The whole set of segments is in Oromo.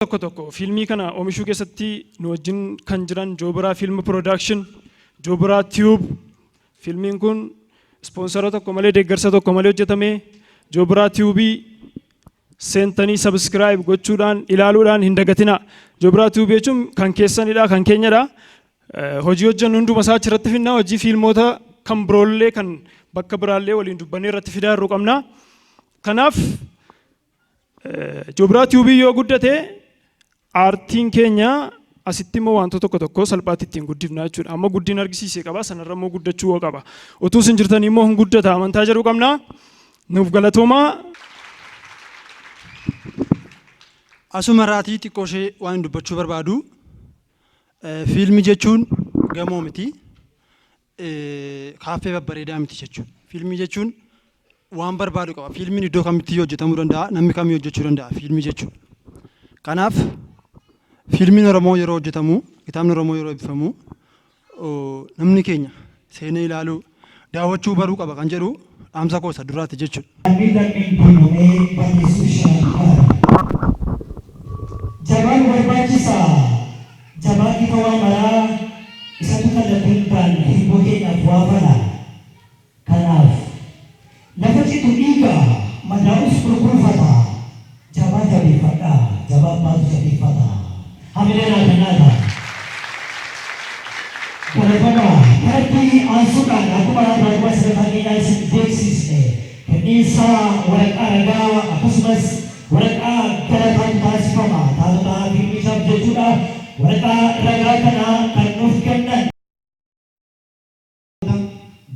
Tokko tokko fiilmii kana oomishuu keessatti nu wajjin kan jiran Joobiraa Film Production, Joobiraa Tube. Fiilmiin kun ispoonsara tokko malee, deeggarsa tokko malee hojjetame. Joobiraa Tube seentanii subscribe gochuudhaan ilaaluudhaan hin dagatina. Joobiraa Tube jechuun kan keessanidha, kan keenyadha. Hojii hojjennu hunduma isaa achirratti finna. Hojii fiilmoota kan biroollee kan bakka biraallee waliin dubbannee irratti fidaa jirru qabna. Kanaaf Joobiraa Tube yoo guddate aartiin keenya asitti immoo wantoota tokko tokko salphaatti ittiin guddifna jechuudha. Amma guddina argisiisee qaba, sanarra immoo guddachuu qaba. Utuu isin jirtanii immoo hin guddata amantaa jedhu qabna. Nuuf galatoomaa. Asuma irraatii xiqqoo ishee waan dubbachuu barbaadu, fiilmii jechuun gamoo miti, kaaffee babbareedaa miti jechuudha. Fiilmii jechuun waan barbaadu qaba. Fiilmiin iddoo kamittiyyuu hojjetamuu danda'a. Namni kamiyyuu hojjechuu danda'a fiilmii jechuudha. Kanaaf fiilmiin Oromoo yeroo hojjetamu, kitaabni Oromoo yeroo eebbifamu, namni keenya seenee ilaaluu, daawwachuu baruu qaba kan jedhu dhaamsa koo isa duraati jechuudha. Lammiin lammiin diinomee balleessuu shira bara. Jabaa nu barbaachisa. Jabaan ifa waa maraa isatu kallattii hundaan hibboo keenyaaf waa fala. Kanaaf, lafa citu dhiiga, madaa'us gurguufata. Jabaa jabeeffadhaa, jabaa abbaatu jabeeffata. Hamilee naa kennaata. Galatoomaa. Kanatti aansuudhaan akkuma raadiyoo sagantaa keenyaa isin beeksisne kenniinsa waraqaa ragaa akkasumas waraqaa galataatu taasifama. Taatota fiilmichaaf jechuudha. Waraqaa ragaa kana kan nuuf kennan.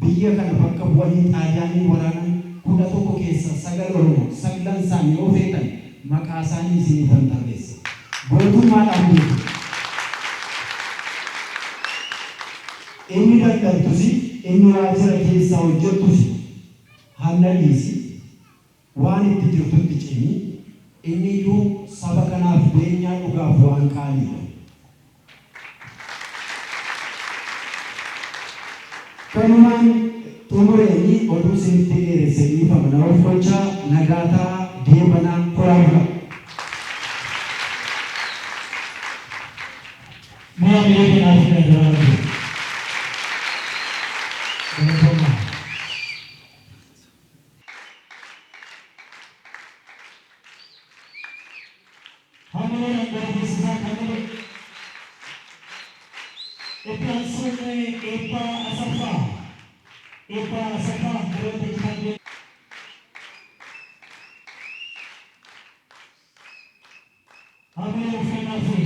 Biyya kana bakka bu'anii Xaaliyaaniin waraanan 11 keessaa 9 Oromo. Saglan isaanii yoo feetan maqaasaanii isiniifan tarreessa. Gootummaadhaan beekamu. Inni daldaltusi, inni waajjira keessaa hojjettusi hanna dhiisi, waan itti jirtutti cimi, inniyyuu saba kanaaf beenyaa dhugaaf waan qaaliidha. Kanumaan xumureenii oduu isinitti dheeresse, dhiifama na ofkolchaa, nagaa ta'aa, deebanaa, horaa bulaa. Mee hamilee kennaafii adaraa Rabbii. Galatoomaa. Hamileedhaan gara beeksisaa Hamilee. Itti aansuun Eebbaa Asaffaa. Eebbaa Asaffaa gara waltajjii hamilee. Hamilee uffannaa fi.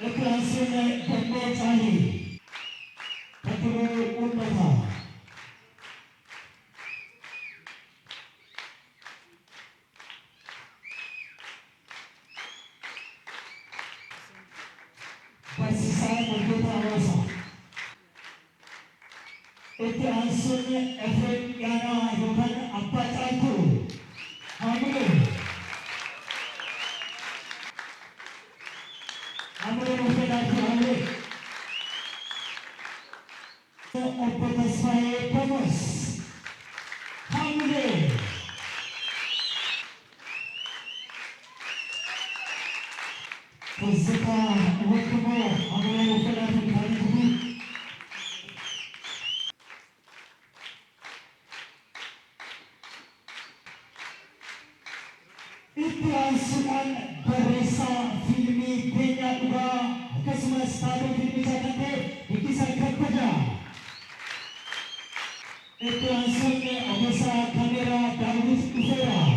Itti aansuun Gammee Caalii. Takkiluu Uummataa. Barsiisaa Mulgeetaa Hawaasaa. Itti aansuun Efreem Dhiyaanaa yookaan Abbaa Caaltuu. Haamilee. Haamilee nuuf kennaa hamilee. Obbo Tasfaayee Damoos. Haamilee. Tizzitaa Wandimmoo hamilee nuuf kennaatii kaanii jiru. Itti aansuudhaan barreessaa fiilmii Beenyaa Dhugaa akkasumas taatoo fiilmichaa kan ta'e Dinqisaa Kabbadaa. Itti aansuun ogeessa kaameeraa Daawwit Dhufeeraa.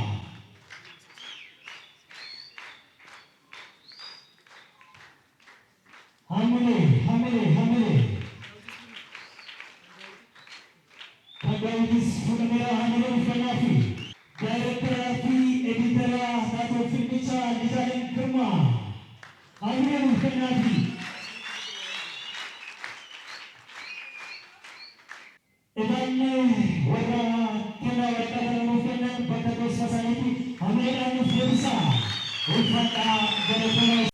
Hamilee, hamilee, hamilee. Kan Daawitis fuudhameera, hamilee uffannaa fi. Daayirektaraa fi editara taatoo fiilmichaa Lijaalem Girmaa. Hamilee uffannaa fi. Egaan warra kennaa waraqaa kana nuuf kennan bakka teessuma isaaniitti hamileedhaan nuuf deebisaa. Ulfaadhaa, galatoomaa.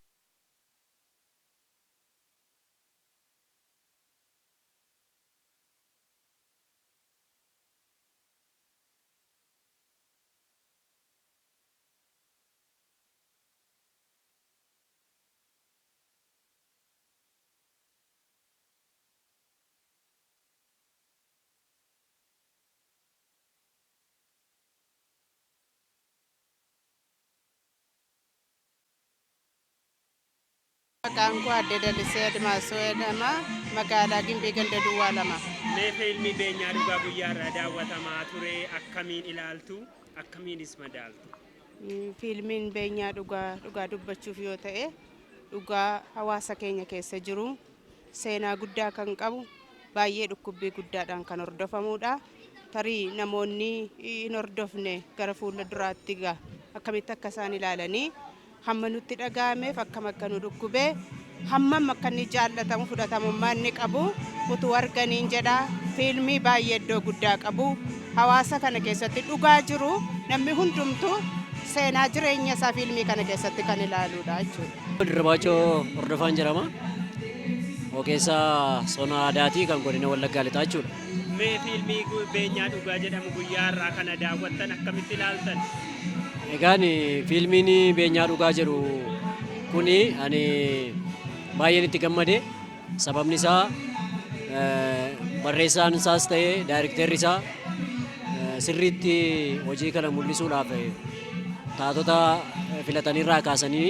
Maqaan koo Aadde Dalisee Admaasoo jedhama. Magaalaa Gimbii ganda duwwaa 2. Mee fiilmii Beenyaa Dhugaa guyyaa irraa daawwatamaa ture akkamiin ilaaltu? Akkamiinis madaaltu? Fiilmiin Beenyaa Dhugaa dhugaa dubbachuuf yoo ta'e dhugaa hawaasa keenya keessa jiru seenaa guddaa kan qabu baay'ee dhukkubbii guddaadhaan kan hordofamuudha. Tarii namoonni hin hordofne gara fuula duraatti egaa akkamitti akka isaan ilaalanii hamma nutti dhaga'ameef akkam akka nu dhukkube hammam akka inni jaallatamu fudhatamummaa inni qabu utuu arganiin jedha. Fiilmii baay'ee iddoo guddaa qabu hawaasa kana keessatti dhugaa jiru namni hundumtuu seenaa jireenya isaa fiilmii kana keessatti kan ilaaluudha jechuudha. Dirribaachoo Hordofaan jedhama. Ogeessa sona aadaatii kan godina Wallaggaa Lixaa jechuudha. Mee fiilmii Beenyaa Dhugaa jedhamu guyyaa har'aa kana daawwattan akkamitti ilaaltan? Egaan fiilmiin Beenyaa Dhugaa jedhu kuni ani baay'een itti gammade. Sababni isaa barreessaan isaas ta'e daayirekteerri isaa sirriitti hojii kana mul'isuudhaaf taatota filatanirraa kaasanii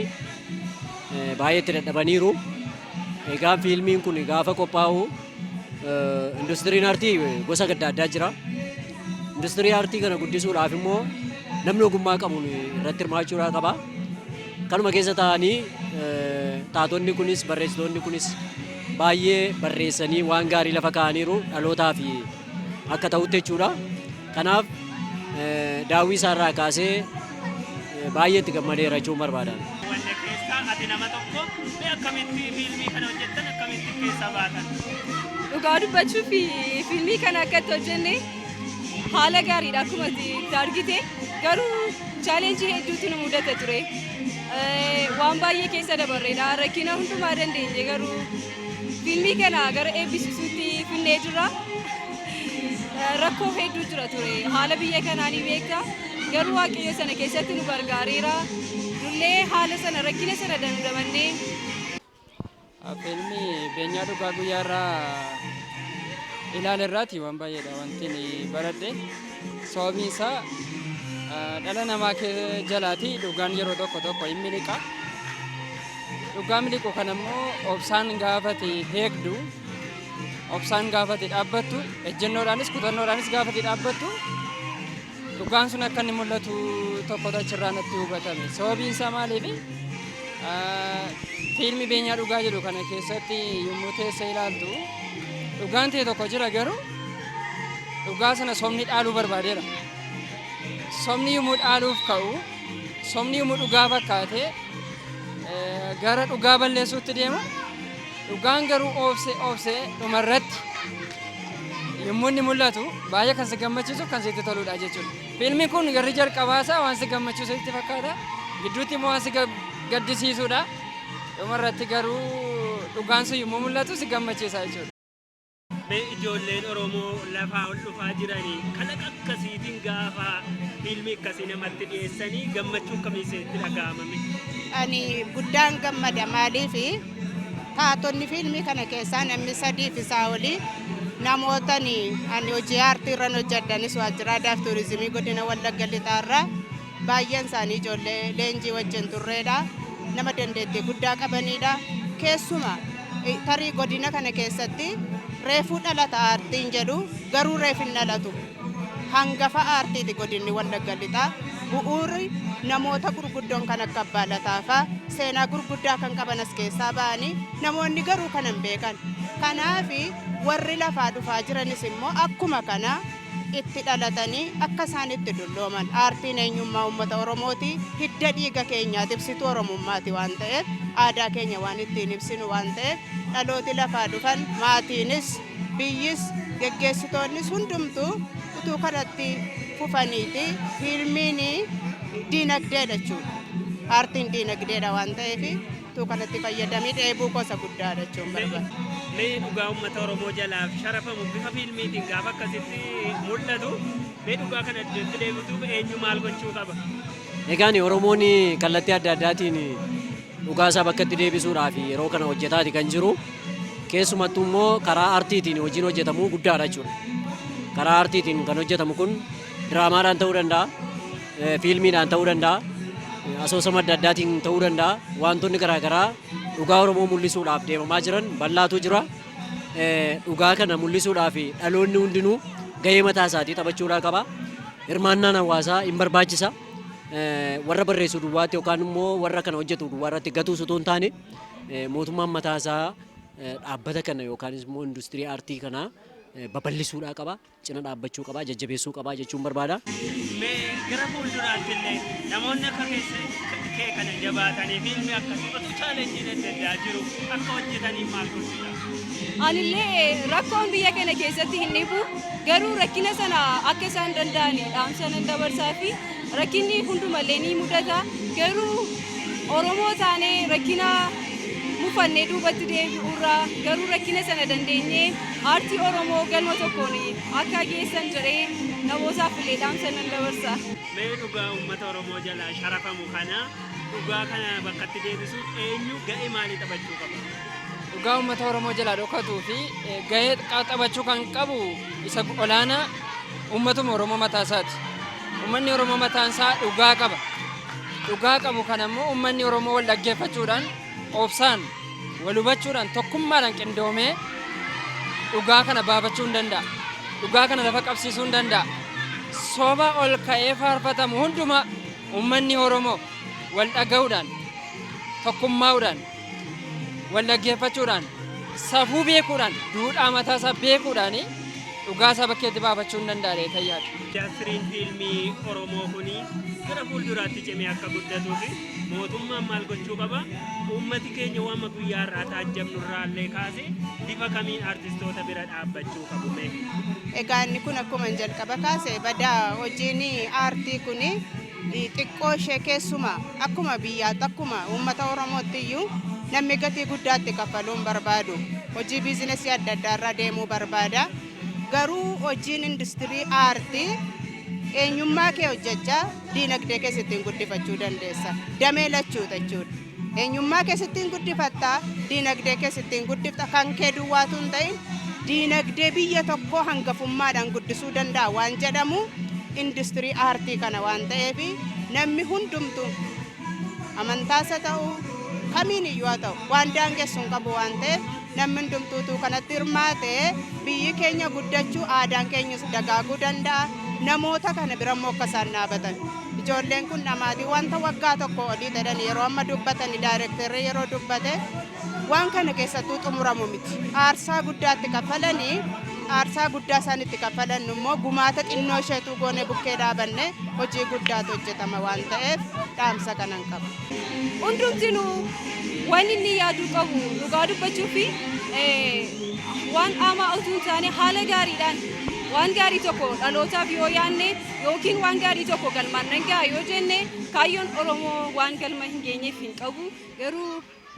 baay'ee itti dadhabaniiru. Egaa fiilmiin kun gaafa qophaa'u industiriin aartii gosa adda addaa jira. Industirii aartii kana guddisuudhaaf immoo namni ogummaa qabuun irratti hirmaachuudhaa qaba. Kanuma keessa taa'anii taatonni kunis barreessitoonni kunis baay'ee barreessanii waan gaarii lafa kaa'aniiru dhalootaaf akka ta'utti jechuudha. Kanaaf daawwii isaarraa kaasee baay'ee itti gammadeera jechuun barbaada. Wanne keessaa ati nama tokko mee akkamitti fiilmii kana hojjettan akkamitti keessaa baatan? Dhugaa dubbachuuf fiilmii kana akka itti hojjenne haala gaariidha akkuma itti argite garuu challenge hedduutu nu mudata ture. Waan baay'ee keessa dabarreedha rakkina hundumaa dandeenye garuu fiilmii kana gara eebbisiisuutti finnee jirra. Rakkoo hedduu jira ture haala biyya kanaa ni beekta garuu Waaqayyo sana keessatti nu gargaareera nullee haala sana rakkina sana dandamannee. Fiilmii Beenyaa Dhugaa guyyaa irraa ilaalerraati waan baay'eedha wanti ani baradhe. Sababiin isaa dhala namaa jalaati dhugaan yeroo tokko tokko hin miliqa. Dhugaa miliqu kana immoo obsaan gaafate eegdu, obsaan gaafate dhaabbattu, ejjennoodhaanis kutannoodhaanis gaafate dhaabbattu dhugaan sun akka inni mul'atu tokkotu achirraa natti hubatame. Sababiin isaa maaliifi fiilmi Beenyaa Dhugaa jedhu kana keessatti yommuu teessa ilaaltu dhugaan ta'e tokko jira garuu dhugaa sana sobni dhaaluu barbaadeera. Sobni yommuu dhaaluuf ka'u sobni yommuu dhugaa fakkaate gara dhugaa balleessuutti deema. Dhugaan garuu oobsee oobsee dhumarratti yommuu inni mul'atu baay'ee kan si gammachiisu kan sitti toludha jechuudha. Fiilmiin kun garri jalqabaasaa waan si gammachiisu sitti fakkaata. Gidduutti immoo waan si gaddisiisudha. Dhumarratti garuu dhugaan sun yommuu mul'atu si gammachiisa jechuudha. Mee ijoolleen Oromoo lafaa ol dhufaa jiranii kalaqa akkasiitiin gaafa fiilmii akkasii namatti dhiyeessanii gammachuu akkamii isinitti dhaga'amame? Ani guddaan gammada maaliif taatonni fiilmii kana keessaa namni sadii fi isaa olii namootani ani hojii aartii irran hojjedhanis waajjira aadaa fi tuurizimii godina Wallagga Lixaarraa baay'een isaanii ijoollee leenjii wajjin turreedha. Nama dandeettii guddaa qabaniidha. Keessuma tarii godina kana keessatti reefuu dhalata aartiin jedhu garuu reef hin dhalatu. Hangafa aartiiti godinni Wallagga Lixaa. Bu'uurri namoota gurguddoon kan akka Abbaa Lataa fa'aa seenaa gurguddaa kan qaban as keessaa ba'anii namoonni garuu kana hin beekan. Kanaaf warri lafaa dhufaa jiranis immoo akkuma kana itti dhalatanii akka isaan itti dullooman aartiin eenyummaa uummata Oromooti hidda dhiiga keenyaati ibsituu Oromummaati waan ta'eef aadaa keenya waan ittiin ibsinu waan ta'eef dhalooti lafaa dhufan maatiinis biyyis geggeessitoonnis hundumtuu utuu kanatti fufaniiti fiilmiin diinagdeedha jechuudha. Aartiin diinagdeedha waan ta'eef utuu kanatti fayyadamii dheebuu gosa guddaadha jechuun barbaada. Mee dhugaa uummata Oromoo jalaaf sharafamu bifa fiilmiitiin gaafa akkasitti mul'atu mee dhugaa kana iddootti deebisuuf eenyu maal gochuu qaba? Egaan Oromoon kallattii adda addaatiin dhugaa isaa bakkatti deebisuudhaaf yeroo kana hojjetaati kan jiru. Keessumattuu immoo karaa artiitiin hojiin hojjetamu guddaadha jechuudha. Karaa artiitiin kan hojjetamu kun diraamaadhaan ta'uu danda'a, fiilmiidhaan ta'uu danda'a, asoosama adda addaatiin ta'uu danda'a. Wantoonni garaa garaa Dhugaa Oromoo mul'isuudhaaf deemamaa jiran bal'aatu jira. Dhugaa kana mul'isuudhaaf dhaloonni hundinuu gahee mataa isaatii taphachuudhaa qaba. Hirmaannaan hawaasaa hin barbaachisa. Warra barreessu duwwaatti yookaan immoo warra kana hojjetu duwwaa irratti gatuus otoo hin taane, mootummaan mataa isaa dhaabbata kana yookaan immoo industirii aartii kana babal'isuudhaa qaba. Cina dhaabbachuu qaba, jajjabeessuu qaba jechuun barbaada. Mee gara fuulduraatti illee namoonni akka kee kana jabaatanii fiilmii akkasii otuu challengeiin adda addaa jiru akka hojjetaniif maal gorsita? Anillee rakkoon biyya kana keessatti hin dhibu, garuu rakkina sana akka isaan danda'an dhaamsa nan dabarsaa fi rakkinni hundumallee ni mudata, garuu Oromoo taanee rakkina mufannee duubatti deebi'uurraa garuu rakkina sana dandeenyee aartii Oromoo galma tokkoon akka geessan jedhee namootaaf illee dhaamsa nan dabarsa. Mee dhugaa uummata Oromoo jalaa sharafamu kana, dhugaa kana bakkatti deebisuuf eenyu ga'ee maalii taphachuu qaba? Dhugaa uummata Oromoo jalaa dhokatuu fi ga'ee taphachuu kan qabu isa olaanaa uummatuma Oromoo mataa isaati. Uummanni Oromoo mataan isaa dhugaa qaba. Dhugaa qabu kana immoo uummanni Oromoo wal dhaggeeffachuudhaan, obsaan wal hubachuudhaan, tokkummaadhaan qindoomee dhugaa kana baafachuu hin danda'a. Dhugaa kana lafa qabsiisuu hin danda'a. Soba ol ka'ee faarfatamu hundumaa uummanni Oromoo wal dhaga'uudhaan, tokkummaa'uudhaan, wal dhaggeeffachuudhaan, safuu beekuudhaan, duudhaa mataa isaa beekuudhaan dhugaa isaa bakkeetti baafachuu hin danda'a jedhee yaada. Indastiriin fiilmii Oromoo kuni gara fuulduraatti cimee akka guddatuu fi mootummaan maal gochuu qaba? Uummati keenya waan guyyaa irraa taajjabnu irraallee kaasee bifa kamiin artistoota bira dhaabbachuu qabu mee? Egaa inni kun akkuma jalqaba kaase, badaa hojiin aartii kun xiqqoo ishee keessuma akkuma biyyaatti, akkuma uummata Oromootti iyyuu namni gatii guddaatti kaffaluun barbaadu. Hojii businessii adda addaa irra deemuu barbaada. Garuu hojiin industirii aartii eenyummaa kee hojjechaa diinagdee keessattiin guddifachuu dandeessa. Damee lachuuta jechuudha. Eenyummaa keessattiin guddifattaa, diinagdee keessattiin guddifta, kan kee duwwaatu hin ta'in diinagdee biyya tokkoo hangafummaadhaan guddisuu danda'a waan jedhamu industirii aartii kana waan ta'eef, namni hundumtu amantaasa ta'u kamiin iyyuu haa ta'u waan daangessu hin qabu waan ta'eef, namni hundumtuutuu kanatti hirmaate biyyi keenya guddachuu, aadaan keenyas dagaaguu danda'a. Namoota kana bira immoo akka isaan dhaabatan, ijoolleen kun dhamaatii wanta waggaa tokko olii jedhan yeroo amma dubbatani, daayirektarri yeroo dubbate waan kana keessattuu xumuramu miti. Aarsaa guddaatti kaffalanii, aarsaa guddaa isaan itti kaffalan immoo gumaata xinnoo isheetu goone bukkee dhaabanne hojii guddaatu hojjetama waan ta'eef dhaamsa kanan qaba. Hundumtinuu waan inni yaaduu qabu, dhugaa dubbachuu fi waan dhaamaa utuu hin taane, haala gaariidhaan waan gaarii tokko dhalootaaf yoo yaanne yookiin waan gaarii tokko galmaan nan ga'a yoo jenne, kaayyoon Oromoo waan galma hin geenyeef hin qabu. Garuu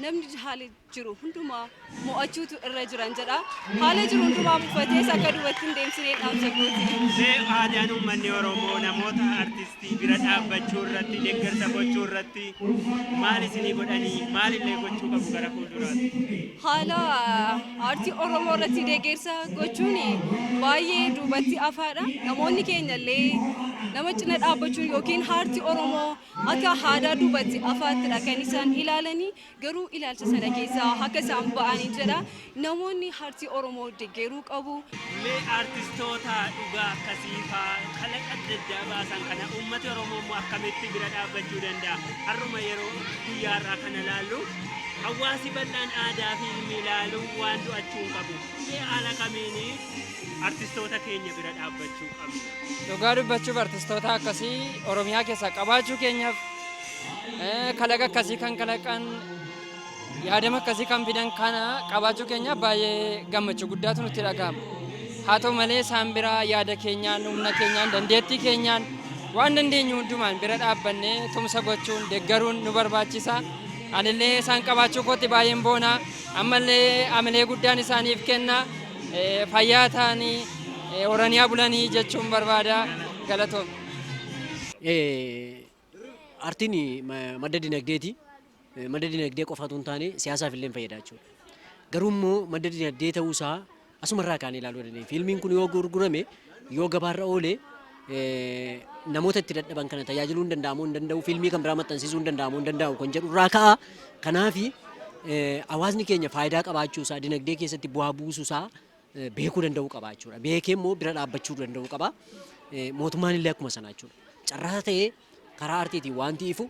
namni haala jiru hundumaa mo'achuutu irra jiran jedha. Haala jiru hundumaa buufatees akka duubatti hin deemsinee dhaamsa kooti. Mee aadaan uummanni Oromoo namoota artistii bira dhaabbachuu irratti, deeggarsa gochuu irratti maal isinii godhanii, maalillee gochuu qabu gara fuulduraatti? Haala aartii Oromoo irratti deeggarsa gochuun baay'ee duubatti hafaadha. Namoonni keenya illee nama cina dhaabbachuun yookiin aartii Oromoo akka aadaa duubatti hafaattidha kan isaan ilaalanii. Garuu ilaalcha sana keessaa akka isaan ba'anii jedha. Namoonni aartii Oromoo deeggaruu qabu. Mee artistoota dhugaa akkasii faa kalaqa adda addaa baasan kana uummati Oromoo immoo akkamitti bira dhaabbachuu danda'a? Har'uma yeroo guyyaa irraa kana laallu, hawaasi bal'aan aadaa fiilmii ilaaluu waan du'achuu hin qabu. Mee haala kamiin artistoota keenya bira dhaabbachuu qabna? Dhugaa dubbachuuf, artistoota akkasii Oromiyaa keessaa qabaachuu keenyaaf, kalaqa akkasii kan kalaqan, yaadama akkasii kan fidan kana qabaachuu keenyaaf baay'ee gammachuu guddaatu nutti dhaga'ama. Haa ta'u malee, isaan biraa yaada keenyaan, humna keenyaan, dandeettii keenyaan, waan dandeenyu hundumaan bira dhaabbannee tumsa gochuun deeggaruun nu barbaachisa. Anillee isaan qabaachuu kootti baay'een boona. Ammallee amilee guddaan isaaniif kenna. Fayyaa ta'anii horanii bulanii jechuun barbaada. Galatoom. Aartiin madda dinagdeeti. Madda dinagdee qofaatu hin taane, siyaasaaf illee fayyada jechuudha. Garuu immoo madda dinagdee ta'uusaa asumarraa kaanee ilaaluu dandeenya. Fiilmiin kun yoo gurgurame, yoo gabaarra oole, namoota itti dadhaban kana tajaajiluu hin danda'amu hin danda'u, fiilmii kan biraa maxxansiisuu hin danda'amu hin danda'u kan jedhu irraa ka'a. Kanaafi Hawaasni keenya faayidaa qabaachuu isaa, dinagdee keessatti bu'aa buusuu isaa beekuu danda'uu qaba jechuudha. Beekee immoo bira dhaabbachuu danda'uu qaba. Mootummaan illee akkuma sana jechuudha. Carraa ta'ee karaa aartiitiin wanti ifu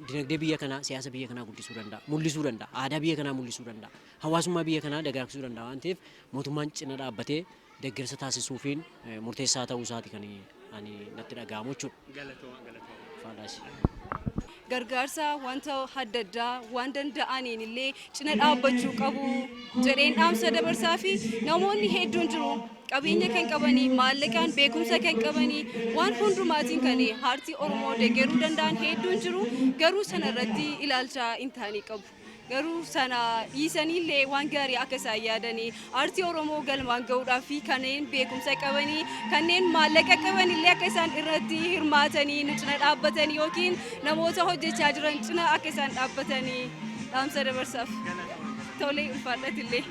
dinagdee biyya kanaa, siyaasa biyya kanaa guddisuu danda'a, mul'isuu danda'a, aadaa biyya kanaa mul'isuu danda'a, hawaasummaa biyya kanaa dagaagsuu danda'a waan ta'eef, mootummaan cina dhaabbatee deeggarsa taasisuufiin murteessaa ta'uu isaati kan ani natti dhaga'amu jechuudha. Galatooma, galatooma. Faadhaas. Gargaarsa wanta adda addaa waan danda'aniin illee cina dhaabbachuu qabu jedheen dhaamsa dabarsaa fi namoonni hedduun jiru, qabeenya kan qabanii, maallaqaan, beekumsa kan qabanii, waan hundumaatiin kan aartii Oromoo deeggaruu danda'an hedduun jiru. Garuu sana irratti ilaalcha hin taane qabu. Garuu sana dhiisanii waan gaarii akka isaan yaadanii aartii Oromoo galmaan gahuudhaaf fi kanneen beekumsa qabanii, kanneen maallaqa qaban illee akka isaan irratti hirmaatanii nu cina dhaabbatanii yookiin namoota hojjechaa jiran cina akka isaan dhaabbatanii dhaamsa dabarsaaf. Tolee, ulfaadhatillee.